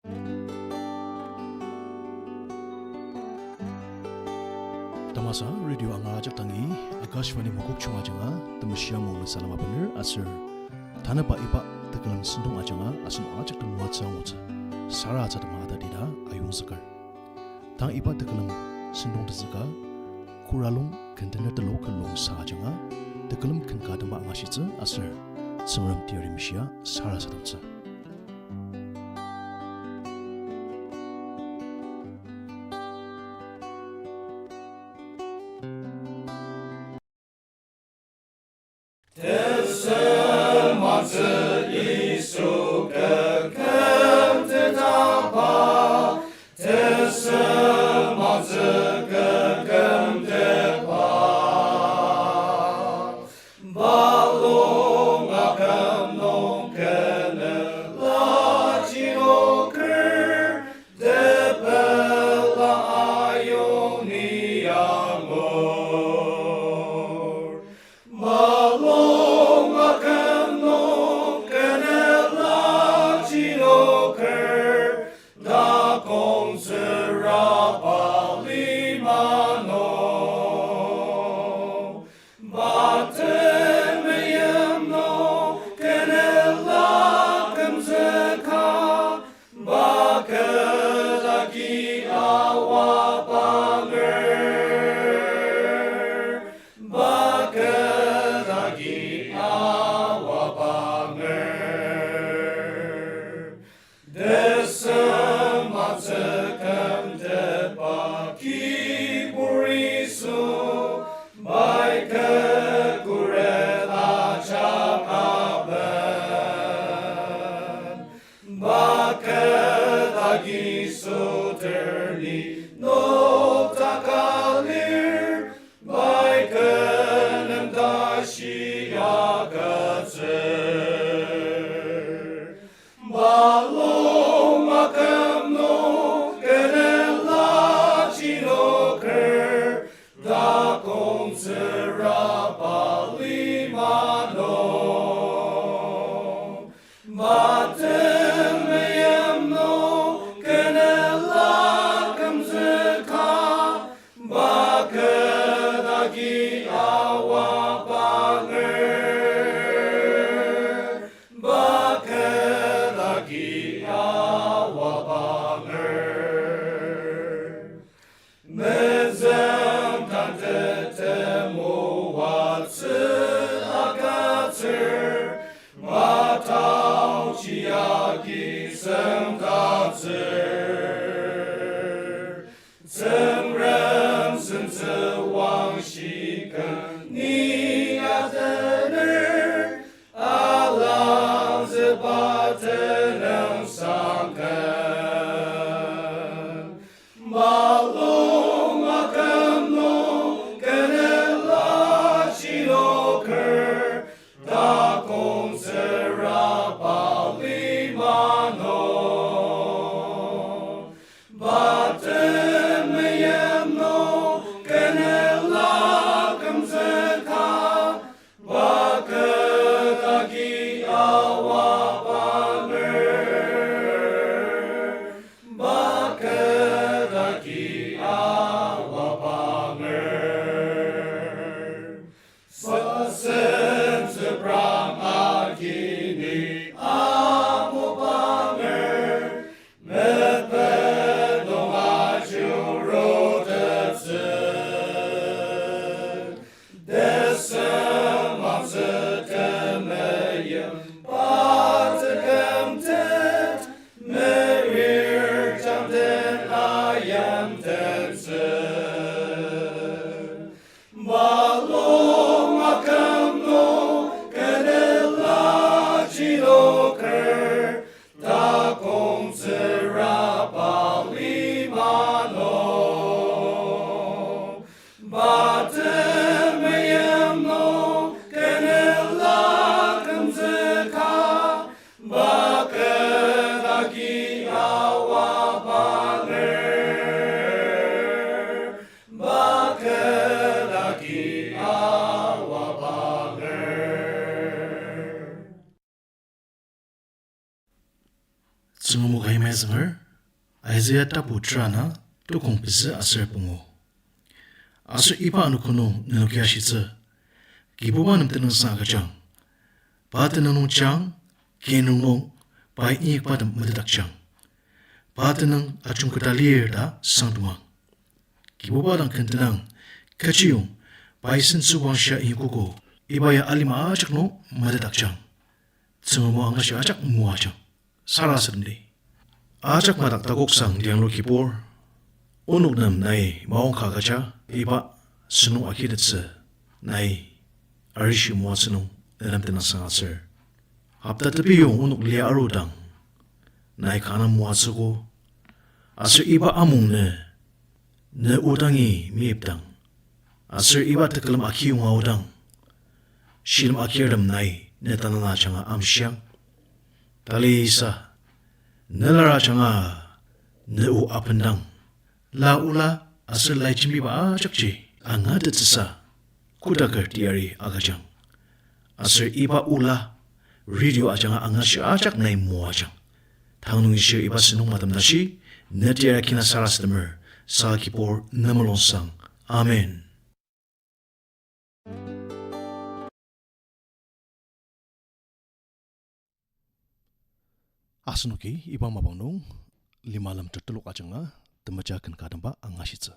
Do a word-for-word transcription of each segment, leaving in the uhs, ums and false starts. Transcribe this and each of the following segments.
Tamasa radio angar ajak dangi, Akashvani Mokokchung ajanga, temeshia mung salem abener aser. Tanüba iba tekülem sentong ajanga asen ajak temoatsü angutsü. Sarasadema atatida ayongzüker. Tang iba tekülem sentong tenzüka, Kuralong ken tener telok ken longsa ajanga, tekülem ken ka tema angashitsü aser, Tsüngrem teyari meshia sarasademtsü. Tesem atsü Yisu kü kümtetba, tesem atsü kü kümtetba. Balung aküm nung kenela chinoker, tepela ayong ni angur. Balung aküm nung kenela chinoker, takong tsüraba lima nung. Batem meyim nung kenela kümzüka, ba kü dagi awa panger, ba kü dagi awa panger. Tesem atsü kümtetba kibur Yisu, pai kü kuret ajak aben. Ba kü dagi süter ni noktaka lir, pai kü nem tashi agütsür. Balung aküm nung kenela chinoker, takong tsüraba lima nung. Batem meyim nung kenela kümzüka, ba kü dagi awa panger, ba kü dagi awa panger. Mezüng tantetem oatsü agütsür, matauji agi sengdaktsür. Tsüngrem sentsü wangshi ken ni atener, alangzüba tenüngsang ken. Balung aküm nung kenela chinoker, takong tsüraba lima nung. Tsüngrem o ka yamai zünger, Isaiah tapu tera ana, tukong pezü aser pungu. Aser iba anogo nung nenoki ashitsü, Kibuba nem tenüngsang agüjang. Pa tenüng nung jang, kinung nung, pai inyakba tem metetdakjang. Pa tenüng ajungketa lir ta sangdongang. Kibuba dang ken tenang, kechiyong, pai sentsü wangshia inyakogo, iba ya alima ajak nung metetdakjang. Tsüngrem o angashi ajak moajang. Sarasademdi. Ajak madak takoksang lianglu Kibur. Onok nem nai maongka agüja iba sentong agitettsü nai arishi moatsü nung nenem tenüngsang aser. Hopta tepiyong onok lia arudang nai kanga moatsüogo. Aser iba amung nü, ne o dangi meyipdang, aser iba tekülem akiyonga odang, shilem akirtem nai ne tanela ajanga amshiang. Talisa, ne lar ajanga ne o apendang, la ola aser lai jembiba ajakji angatettsüsa, kodaker teyari agüjang. Aser iba ola radio ajanga angashi ajak nai moajang. Tang nung ishir iba sentong matem tashi, ne teyari kina sarasademer, saka Kibur ne mulungsang. Amen. Asenoki iba mapang nung, lima lemter telok ajanga, temeja ken ka temba angashitsü.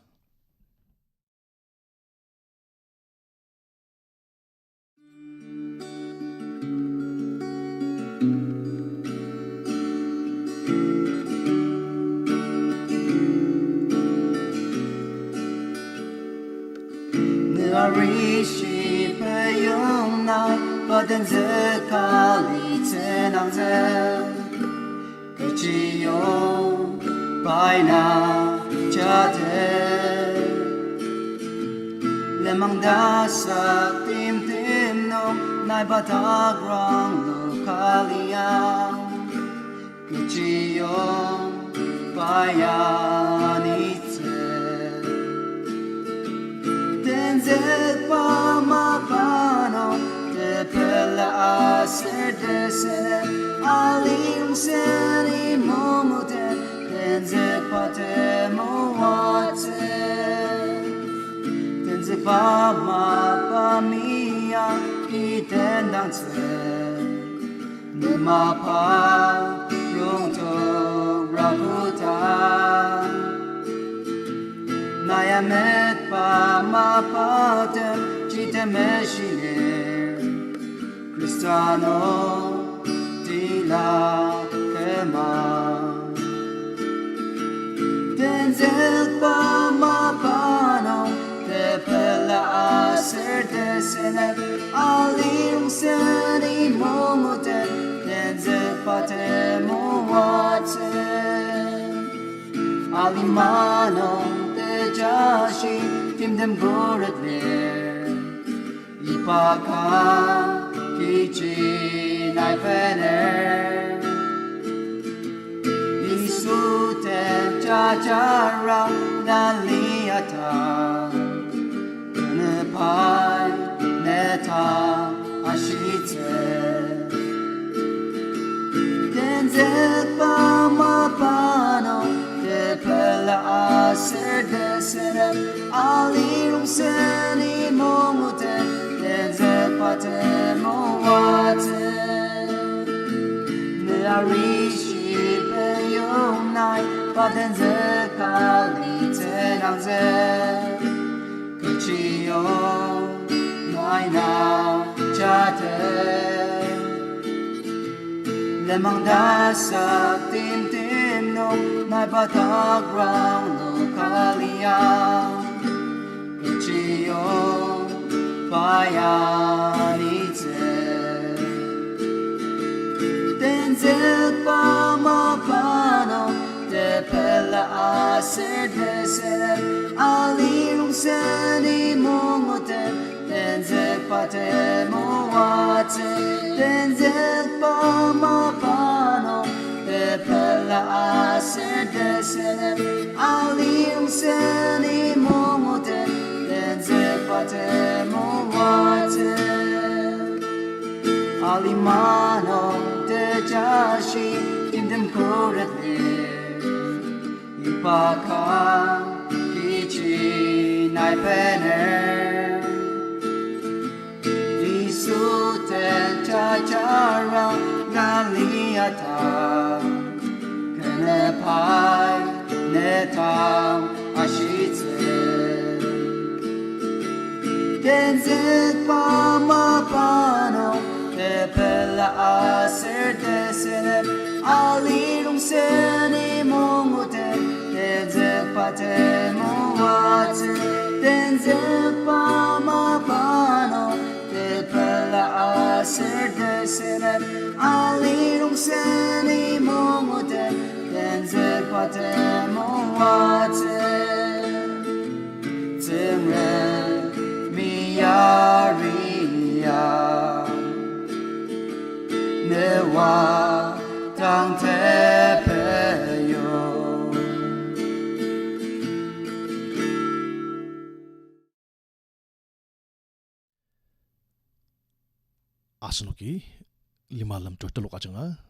Ne arishi peyong nai pa tenzüka litsü nangzü. Kechiyong pai na jate. Lenmang tasak timtem nung nai pa takrang luka lia. Kechiyong pai anitsü. Tenzükba mapa nung tepela aser tesenep, alimsen imunguten tenzükba temoatsü. Tenzükba mapa mia idendangtsü. Ne mapa yongtok rakuta. Nai ametba mapatem ji temeshilir. Khrista nung tila küma. Tenzükba mapa nung tepela aser tesenep, alimsen imunguten tenzükba temoatsü. Alima nung tejashi timtem khuret lir. Iba ka kechi nai bener. Yisu tejajarang na liata. Tenepai ne ta ashitsü. Tenzükba mapa nung tepela aser tesenep, alimsen imunguten tenzükba temoatsü. Ne arishi peyong nai pa tenzüka litsü nangzü. Kechiyong nai na jate. Lenmang tasak timtem nung nai pa takrang luka lia. Kechiyong pai anitsü. Tenzükba mapa nung tepela aser tesenep, alimsen imunguten tenzükba temoatsü. Tenzükba mapa nung tepela aser tesenep, alimsen imunguten tenzükba temoatsü. Alima nung tejashi timtem khuret Iba kang kechi nai bener, Yisu den jajarang Galilea ta, kena pai ne dang ashitsü. Tenzükba mapa nung tepela aser tesenep, ali rongsen imunguten tenzükba temoatsü. Tenzükba mapa nung tepela aser tesenep, ali rongsen imunguten tenzükba temoatsü. Tsüngremi yari ya, ne wa dang tepeyo. Asenoki lima lemtur telok ajanga,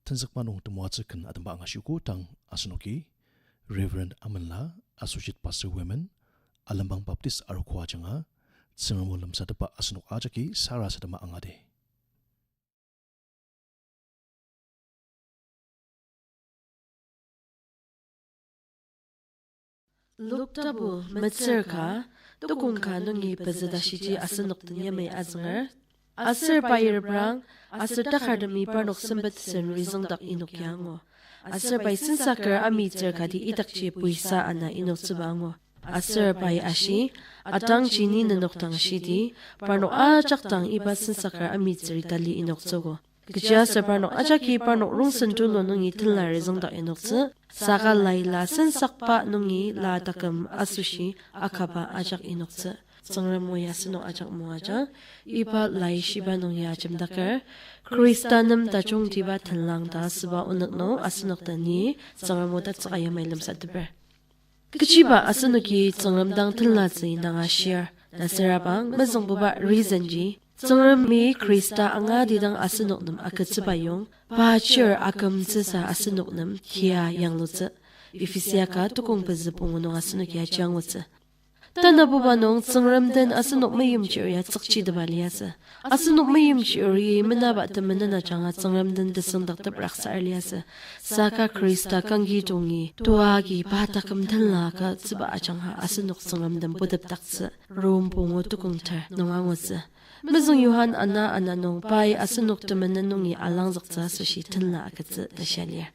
tenzükba nung temoatsü ken atemba angashiogo. Tang asenoki Reverend Amenla, Associate Pastor Women, Alembang Baptist Arogo ajanga, Tsüngrem o lemsatepba asenok ajaki sarasadema angadi. Luk tabu metsür ka, tukong ka nungi pezü tashiji asenok den yamai azünger. Aser pai reprang, aser takartemi parnok sempet sen rizüngdak inok ya angu. Aser pai sensaker amitsür kati idakji puisa ana inoktsüba angu. Aser pai ashi, atangji ni nenok dang shidi, parnok ajak dang iba sensaker amitsüri tali inoktsüogo. Kechiaser parnok ajaki parnok rongsen tulu nungi tenla rizüngdak inoktsü, saka laila sensakba nungi la taküm asoshi akaba ajak inoktsü. Tsüngrem o ya asenok ajak moajang, iba laishiba nung ya ajemdaker, Khrista nem tajungtiba tenlang ta asüba onük nung asenok dang ni Tsüngrem o tatsüka yamai lemsateper. Kechiba asenoki Tsüngrem dang tenlatsü indang ashir, ta sürabang mezüngbuba reason ji, Tsüngremi Khrista angatidang asenok nem agütsüba yong, pa chir akümtsüsa asenok nem kia yanglutsü. Ephesia ka tukong pezü pungu nung asenoki aji angutsü. Tanabuba nung Tsüngrem den asenok meimchir ya tsükchiteba liasü. Asenok meimchiri menaba temenen ajanga Tsüngrem den tesüngdaktep raksar liasü. Saka Khrista kangkitongi tua agi pa taküm tenla agütsüba ajanga asenok Tsüngrem den putepdaktsü. Rom pungu tukong ter nung angutsü. Mezüng Johan ana ana nung pai asenok temenen nungi alangzüktsü asoshi tenla agütsü ta shia lir.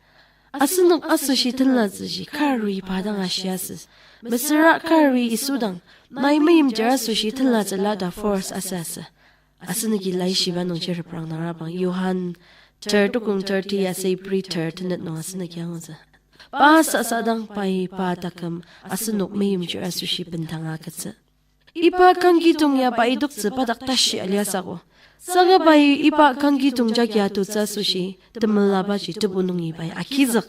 Asenok asoshi tenlatsüji kari pa dang ashiasü. Mesüra kari Yisu dang, nai meimchir asoshi tenlatsüla ta force asüasü. Asenoki laishiba nungji reprangdangrabang Johan ter tukong thirty aser Ibri ter tenet nung asenoki angutsü. Pa sasa dang pai pa taküm asenok meimchir asoshi bendanga agütsü. Iba kangkitong ya pai idoktsü pa dak tashi aliasü ako. Saka pai iba kangkitong jagi atutsü asoshi, temelabaji tebu nungi pai agizük.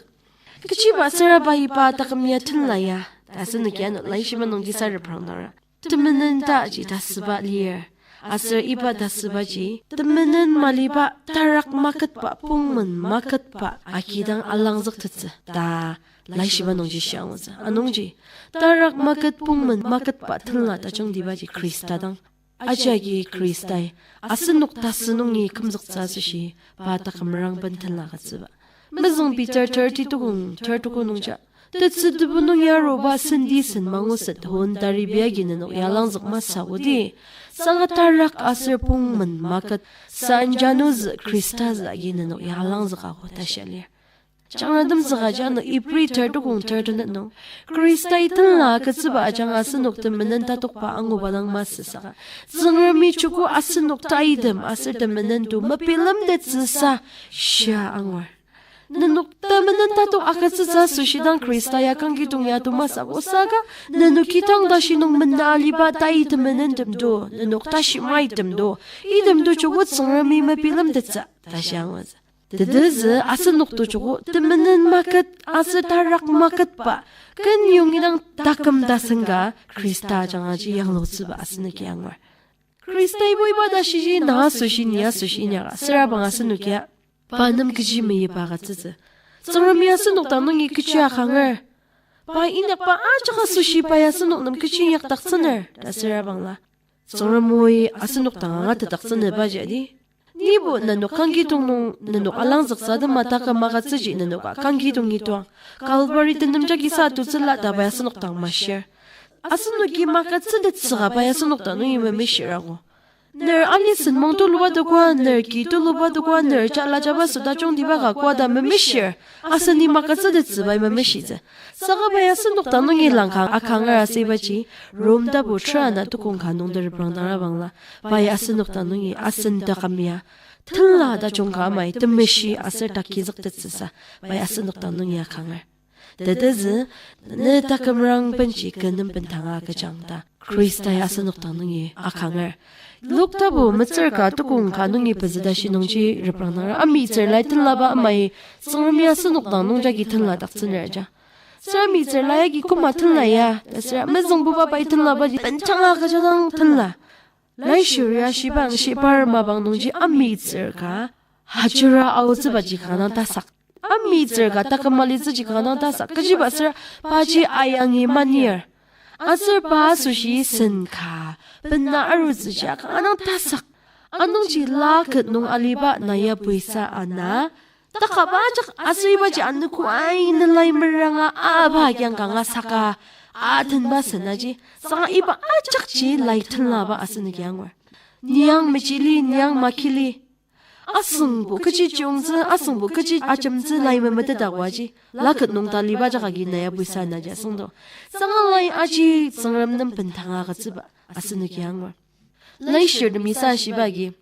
Kechiba süra pai pa taküm ya tenla ya, ta asenoki ano laishiba nungji sa reprangdangra. Temenen taji tasüba lir. Aser iba tasübaji, temenen maliba tarak maketba, pungmen maketba, agidang alangzüktettsü ta laishiba nungji shia angutsü. Anungji, tarak maket, pungmen maketba tenla tajungtibaji Khrista dang. Ajagi Khristai asenok tasü nungi kümzüktsü asoshi pa taküm rangben tenla agütsüba. Mezüng Peter thirty tukong, thirty tukong nungja, tetsü tebu nung yaruba senti sen manguset hon taribi agi nenok ya langzük masü odi. Saka tarak aser pungmen maket, sa anjanuzü Khristazü agi nenok ya langzük ako ta shia lir. Jangratemzüka jano Ibri ter tukong ter tenet nung, Khristai tenla agütsüba ajanga asenok temenen tatokba anguba dang masü saka, Tsüngremi chuku asenok taitem aser temenen to mebilemtettsüsa shia angur. Nenok temenen tatok agütsütsü asoshi dang Khrista ya kangkitong ya to masü ako saka, nenok kidang tashi nung mena aliba tai temenentem to, nenok tashi maitem to, item to chuku Tsüngremi mebilemtettsü ta shia angutsü. Tetezü asenok to chuku temenen maket aser tarak maketba, ken yongi dang taküm tasen ka Khrista ajangaji yanglutsüba asenoki angur. Khristai ibo iba tashiji na asoshi ni asoshi inyaka sürabang asenokia Pa nem kechi meyipa agütsütsü. Tsüngremi asenok dang nungi kechi akanger. Pa inyakba ajak asoshi pa ya asenok nem kechi inyakdaktsüner ta süra bangla, Tsüngremi asenok dang angatetdaktsünübaji adi. Nibo nenok kangkidong nung nenok alangzüktsü atema taküm agütsüji nenoka kangkidongi tuang. Calvary tenem jagi sa tutsüla ta pai asenok dang mashir. Asenoki magütsütettsüka pai asenok dang nungi memeshirago. Ner ali senmong tuluba dokoa, ner ki tuluba dokoa, ner jala jaba süta jungtiba ka koa ta memeshir. Aseni magütsütettsü pai memeshitsü. Saka pai asenok dang nungi langka akanger asübaji, Rom tapu tera ana tukong ka nung ta reprangdangra bangla, pai asenok dang nungi asen taküm ya tenla tajung ka amai temeshi aser takizüktettsüsa, pai asenok dang nungi akanger. Tetezü, ne takümrang benji kü nem bendanga agüjang ta Khristai asenok dang nungi akanger. Luk tapu metsür ka tukong ka nungi pezü tashi nungji reprangdangra, amitsürlai tenlaba amai Tsüngremi asenok dang nungjagi tenladaktsüner ja. Süra amitsürlai agi koma tenla ya ta süra mezüngbuba pai tenlabaji bendanga agüjadang tenla. Laishiria shibang shibar mapang nungji amitsür ka hajira aotsübaji kanga dang tasak. Amitsür ka taküm alitsüji kanga dang tasak. Kechiba süra paji ayangi manir. Aser pa asoshi sen ka bena arutsüji kanga dang tasak. Anungji la ket nung aliba nayabuisa ana, takaba ajak aser ibaji anogo aina lai meranga aba kiang kanga saka atenba senaji, saka iba ajakji lai tenlaba asenoki angur. Niang mechili, niang makili. Asüngbo kechi chiyungtsü, asüngbo kechi ajemtsü lai memetetdakwaji, la ket nung taliba ajak agi nayabuisa naji asüngdo. Saka lai aji Tsüngrem nem bendanga agütsüba asenoki angur. Laishirtemi sa shiba agi,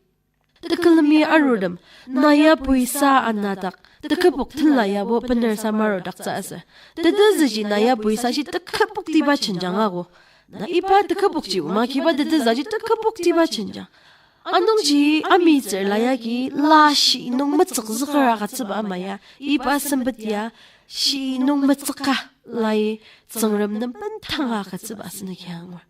tekülemi arurtem, nayabuisa anadak tekübok tenla yabo bener sa marudaktsü aser, tetezüji nayabuisaji teküboktiba jenjang ago. Na iba tekübokji makiba tetezüji teküboktiba jenjang. Anungji amitsürlai agi la shi nung metsükzüker agütsüba ama ya, iba sempet ya shi nung metsüka lai Tsüngrem nem bendanga agütsüba asenoki angur.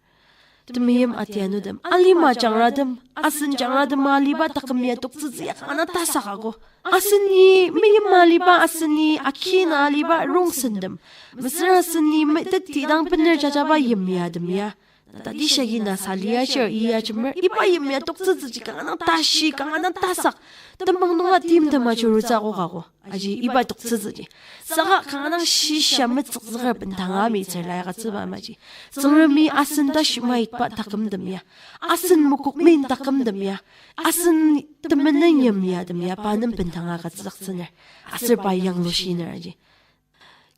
Temeim atianutem, alima jangratem, asen jangratem aliba taküm ya toktsütsü ya kanga dang tasak ago. Aseni meima aliba, aseni akina aliba rongsentem, mesüra aseni metetidang bener jajaba yimyatem ya, na tati shagi na sali ashir iya jemer, iba yimya toktsütsüji kanga dang tashi, kanga dang tasak. Temang nunga timtem ajurutsü akok ago. Aji iba toktsütsüji. Saka kanga dang shisa metsükzüker bendanga amitsürlai agütsüba amaji, Tsüngremi asen tashi maitba takümtem ya, asen mokokmen takümtem ya, asen temenen yimyatem ya pa nem bendanga agütsüdaktsüner, aser pa yanglushiner aji.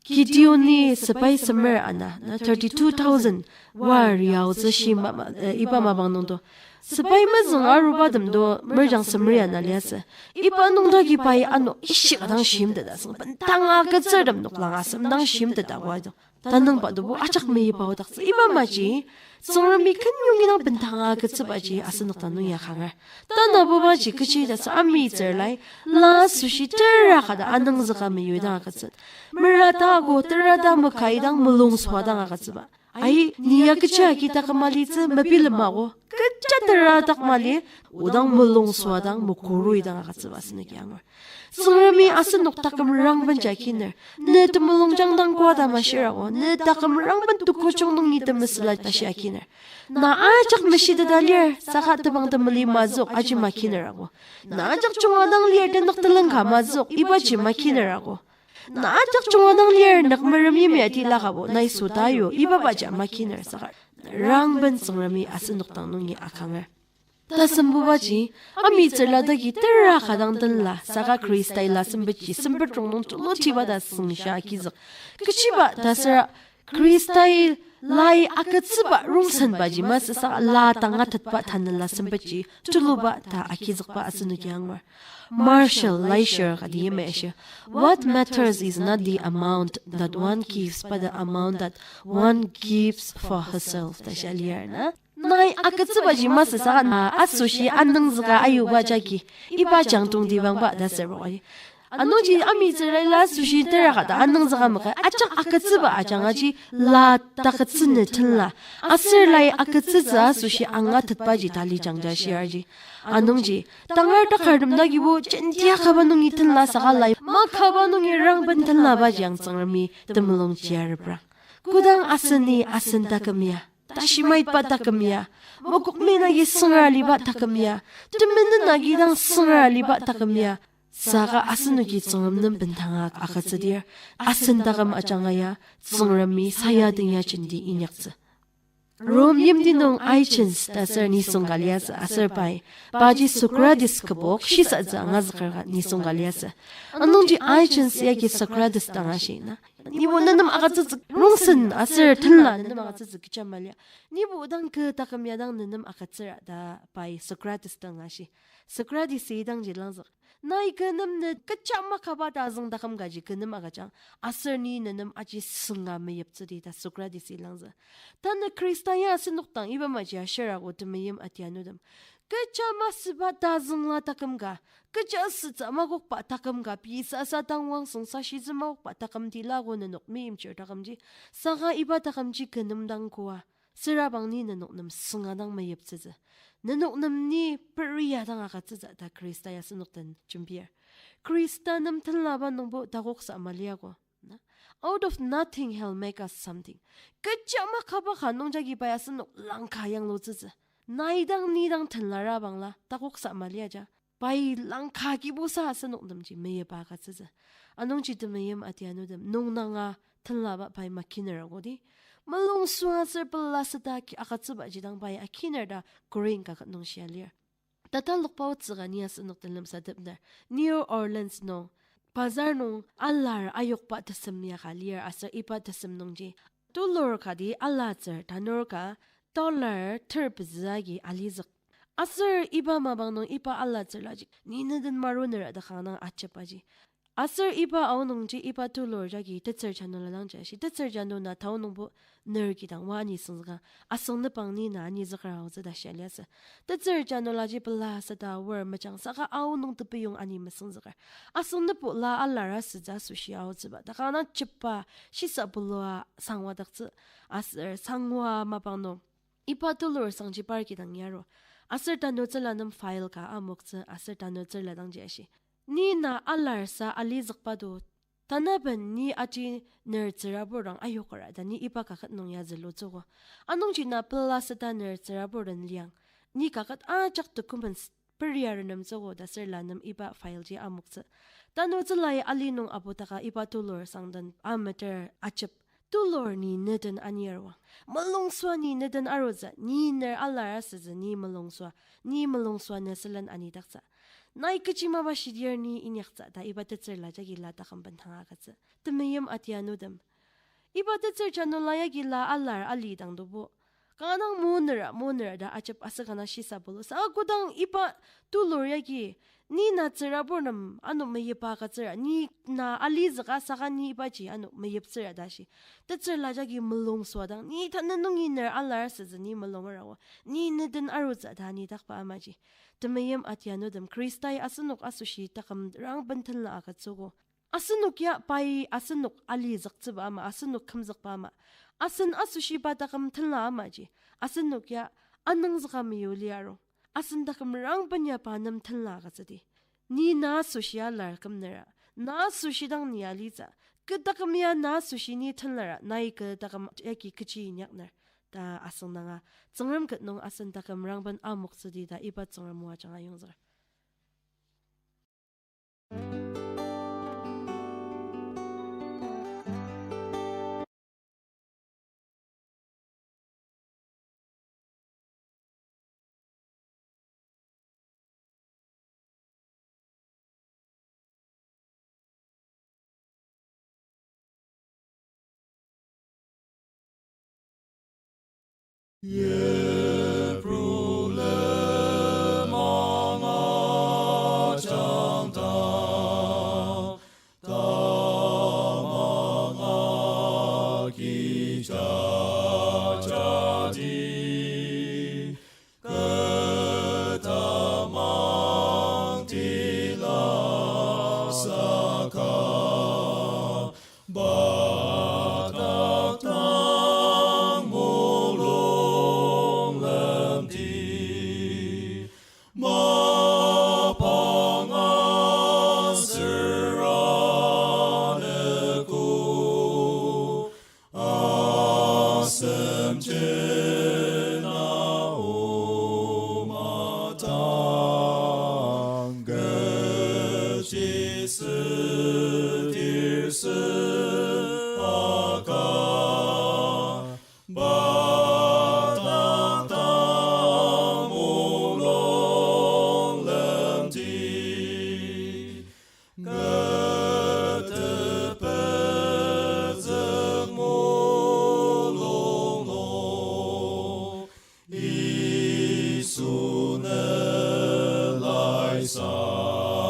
Gideoni sepai semer ana, na thirty-two thousand war yaotsü shi ma, ma, eh, iba mapang nungdo. Sepai mezüng arubatemdo merjang semeri ana liasü. Iba nungdagi pai ano ishika dang shimteta asüng, bendanga agütsürtem noklang asem dang shimteta wado. Tanüngba dobo ajak meyipa odaktsü. Iba amaji, Tsüngremi kenyongi dang bendanga agütsübaji asenok dang nung ya akanger. Tanabubaji kechi ta sa amitsürlai, la asoshi tera ka ta anüngzüka meyuidang agütsü. Merata ago terata makai dang mulung süadang agütsüba. Ai, ni ya kechi agi taküm alitsü mebilemago. Kecha tera dak mali, odang mulung süadang mokuruidang agütsüba asenoki angur. Tsüngremi asenok taküm rangbenji akiner. Ne temulungjang dang koa ta mashirago, ne taküm rangben tukojung nungi temesüla tashi akiner. Na ajak meshiteta lir, saka tebang temeli mazük aji makiner ago. Na ajak junga dang lir, tenük telengka mazük ibaji makiner ago. Na ajak junga dang lir, nük merem yimya tilakabo nai süta yu ibabaji makiner saka. Rangben Tsüngremi asenok dang nungi akanger. Tasembubaji, amitsürla dagi tera ka dang tenla, saka Khristai la sempetji sempet rongnung tulutiba ta süngsha agizük. Kechiba ta süra, Khristai lai agütsüba rongsenbaji masü saka la tangatetba tanela sempetji tuluba ta agizükba asenoki angur. Marshall Leisure kati yimya ashi, "What matters is not the amount that one gives, but the amount that one gives for herself," ta shia lir na. Nai agütsübaji masü saka na asoshi anüngzüka ayuba jagi, iba jangtong tibangba ta sürbo aji. Anungji amitsürala asoshi teraka ta anüngzüka maka ajak agütsüba ajanga ji la takütsünü tenla. Aser lai agütsütsü asoshi angatetbaji tali jangja shiarji. Anungji, tangar takartem nagibo jentia kaba nungi tenla saka lai makaba nungi rangben tenlabaji ang Tsüngremi temulung jiarepra. Kodang aseni asen taküm ya, tashimaitba taküm ya, mokokmi nagi süngra liba taküm ya, temenen nagi dang süngra liba taküm ya, saka asenoki Tsüngrem nem bendanga agütsüdir, asen taküm ajanga ya, Tsüngremi sayaden ya jenti inyaktsü. Rom yimti nung Aeschines ta ser nisung ka liasü aser pai, paji Socrates kübok shisatsü angazüker ka nisung ka liasü. Anungji Aeschines yagi Socrates dang ashi na, nibo nenem agütsütsü rongsen aser tenla nenem agütsütsü kecha malia. Nibo dang kü taküm ya dang nenem agütsüra ta pai Socrates dang ashi. Socrates-i idangji langzük, nai kü nem ne kecha makaba tazüng taküm kaji kü nem agüjang, aser ni nenem aji sünga meyiptsüdi ta Socrates-i langzü. Tanü Khrista ya asenok dang iba maji ashirago temeim atianutem. Kecha masüba tazüngla taküm ka, kecha sütsü makokba taküm ka, pei sasa dang wangsüng sashitsü makokba taküm tila ko nenok meimchir takümji. Saka iba takümji kü nem dang koa, süra bang ni nenok nem sünga dang meyiptsütsü. Nenok nem ni peria dang agütsütsü ta Khrista ya asenok den jembir. Khrista nem tenlaba nungbo takoksa maliago. Na? Out of nothing he'll make us something. Kecha makaba ka nungjagi pai asenok langka yanglutsütsü. Nai dang ni dang tenlara bangla takoksa maliaja, pai langka kibusa asenok nemji meyipa agütsütsü. Anungji temeim atianutem, nungnanga tenlaba pai makiner agodi. Mulungsua aser pela süta ki- agütsübaji dang pai akiner ta Korin kaket nung shia lir. Tatalokba otsüka ni asenok den lemsatepner. New Orleans nung, bazar nung alar ayokba tesem ya ka lir aser iba tesem nungji tulur kati alatsür tanur ka dollar ter pezü agi alizük. Aser iba mapang nung iba alatsür laji ni neden maruner ta kanga dang ajepaji. Aser iba aonungji iba tulur jagi tetsür janu la dangji ashi, tetsür janu na tao nungbo ner kidang oa ani süngzüka, asüng nepang ni na ani züker aotsü ta shia liasü. Tetsür janu laji pela süta aor mejang saka aonung tepeyong ani mesüngzüker. Asüng nepo la alar asütsü asoshi aotsüba ta kanga dang jepa shisa bulua sangwadaktsü aser sangwa mapang nung iba tulur sangji par kidang yaru. Aser tanutsüla nem file ka amoktsü aser tanutsüla dangji ashi, ni na alar sa alizükba do, tanaben ni aji ner tsürabur dang ayokera ta ni iba kaket nung ya zülutsüogo. Anungji na pela süta ner tsürabur den liang, ni kaket ajak documents peria renemtsüogo ta aser la nem iba file ji amoktsü. Tanutsülai ali nung aputaka iba tulur sang den ameter ajep. Tulur ni neden anir wa? Mulungsua ni neden arutsü? Ni ner alar asütsü ni mulungsua, ni mulungsua ne sülen anidaktsü. Nai kechi mapa shidir ni inyaktsü ta iba tetsür la jagi la taküm bendanga agütsü. Temeim atianutem, iba tetsür janu la yagi la alar ali dang dobo, kanga dang monera monera ta ajep aser kanga shisa bulu. Sa kodang iba tulur yagi, ni na tsürabur nem ano meyipa agütsüra, ni na alizüka saka ni ibaji ano meyiptsüra ta shi. Tetsür la jagi mulungsua dang, ni tanü nungi ner alar asütsü ni mulungera wa, ni neden arutsü ta anidakba amaji. Temeim atianutem, Khristai asenok asoshi taküm rangben tenla agütsüogo. Asenok ya pai asenok alizüktsüba ama, asenok kümzükba ama, asen asoshiba taküm tenla amaji, asenok ya anüngzüka meyuli aru. Asen taküm rangben ya pa nem tenla agütsüdi. Ni na asoshi alar kümnera, na asoshi dang ni alitsü, kü taküm ya na asoshi ni tenlara, nai kü taküm yagi kechi inyakner ta asüngdanga, Tsüngrem ket nung asen taküm rangben amoktsüdi ta iba Tsüngrem o ajanga yongzüker. Yeprulem angatang dang, tamang agüja jadi, kü tamang tila sa Tirse aka, pa taktang mulung lemti, kü tepezük mulung nung, Yisu ne lai sawatsür,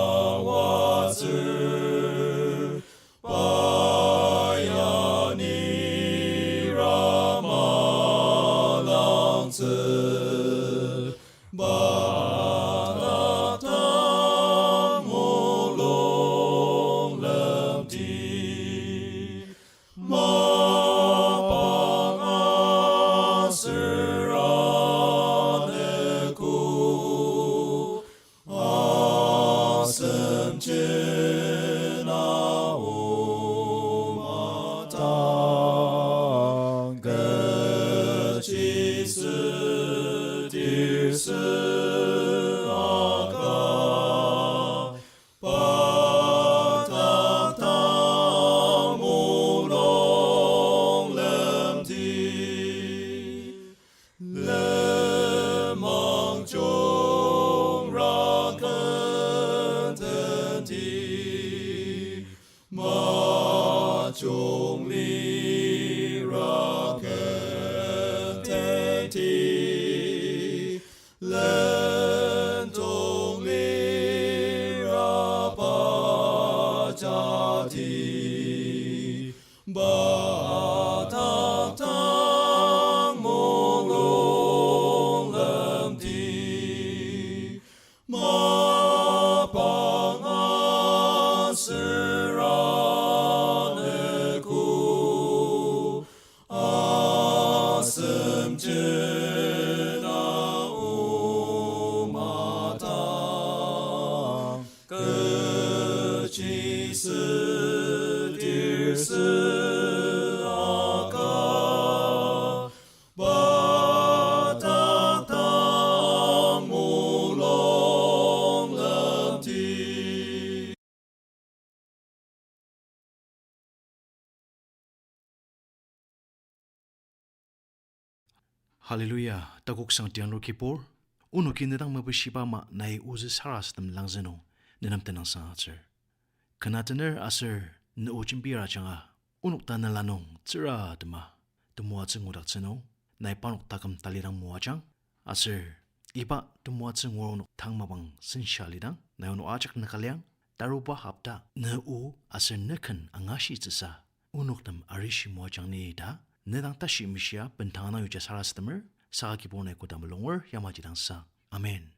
pa ya nira malangtsü, pa taktang mulung lemti. Mapang aser anogo, asemjena o matang, kechisa tirse aka, pa taktang mulung lemti. Lenmang jungra ken tenti, majung lira ken tenti, lendong lira pa jati, pa taktang mulung lemti. Mapang aser anogo, asemjena o matang, kechisa tirse aka, pa taktang mulung lemti. Hallelujah, takoksang tianglur Kibur, onoki ne dang mepishiba ama nai ozü sarasadem langzü nung nenem tenüngsang agütsür. Ken atener aser ne o jembir ajanga, onok tanela nung tsüra atema temoatsü ngudaktsü nung, nai parnok taküm talidang moajang, aser iba temoatsü ngur onok tang mapang sensa lidang, nai onok ajak nükaliang, taruba hopta ne o aser ne ken angashitsüsa onoktem arishi moajang ni ta, ne dang tashi mishia bendang ana yuja sarasademer, saka Kibur nai koda mulunger yamaji dangsa. Amen.